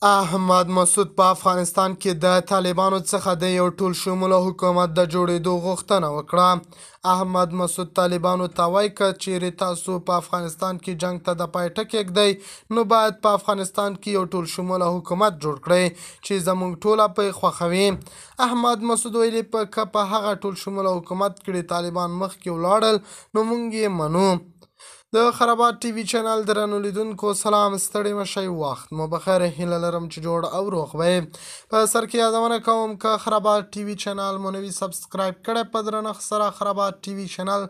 احمد مسعود په افغانستان کې د طالبانو څخه د یو ټول شموله حکومت د جوړېدو غوښتنه وکړه. احمد مسعود طالبانو ته وایي، که چیرې تاسو په افغانستان کې جنګ ته د پای ټکی ږدئ، نو باید په افغانستان کې یو ټول شموله حکومت جوړ کړئ چې زموږ ټوله په خوښه وي. احمد مسعود ویلي، که په هغه ټول شموله حکومت کې طالبان مخکې ولاړل، نو موږ یې منو. د خرابات ټي وي چینل درنو لیدونکو سلام، ستړي مشئ، وخت مو بخیر، هیله لرم چې جوړ او روغ وئ. په سر کې یادونه کوم، که خرابات ټي وي چینل مو نوي سبسکرایب کړی، په درنښت سره خرابات ټي وي چینل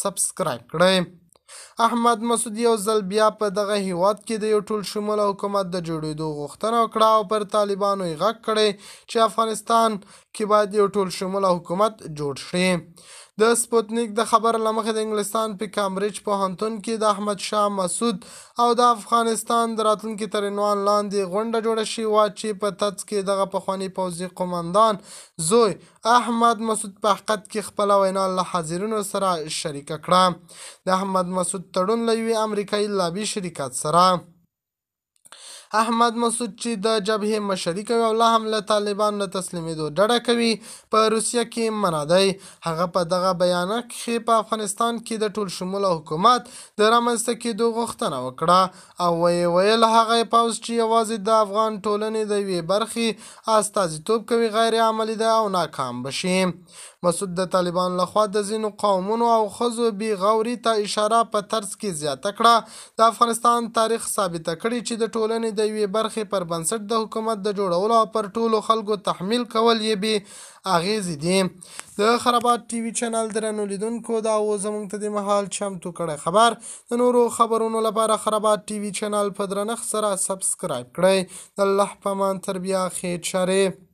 سبسکرایب کړئ. احمد مسعود یو ځل بیا په دغه هیواد کې د یو ټول شموله حکومت د جوړېدو غوښتنه وکړه او پر طالبانو یې غږ کړی چې افغانستان کې باید یو ټول شموله حکومت جوړ شي. د سپوتنیک د خبر له مخې، د انګلستان په کامبریج پوهنتون کې د احمد شاه مسعود او د افغانستان د راتلونکي تر عنوان لاندې غونډه جوړه شوې وه چې په ترڅ کې دغه پخواني پوځي قومندان زوی احمد مسعود په حقیقت کې خپله وینا له حاضرینو سره شریکه کړه. د احمد مسعود تړون له یوې امریکایي لابي شرکت سره. احمد مسعود چې د جبهې مشري کوي او لا هم له طالبانو له تسلیمېدو ډډه کوي، په روسیه کې منع دی. هغه په دغه بیانیه کښې په افغانستان کې د ټول شموله حکومت د رامنځته کېدو غوښتنه وکړه او ویې ویل، هغه پوځ چې یوازې د افغان ټولنې د یوې برخې استازیتوب کوي، غیر عملي دی او ناکام به شي. مسعود د طالبانو لخوا د ځینو قومونو او ښځو بې غوري ته اشاره په ترڅ کې زیاته کړه، د افغانستان تاریخ ثابته کړې چې د ټولنې د یوې برخې پر بنسټ د حکومت د جوړولو او پر ټولو خلکو تحمیل کول یې بې اغېزې دي. د خرابات ټي وي چینل درنو لیدونکو، دا و زموږ ته د مهال چمتو کړی خبر. د نورو خبرونو لپاره خرابات ټي وي چینل په درنښت سره سبسکرایب کړئ. د الله په امان، تر بیا، خیر چارې.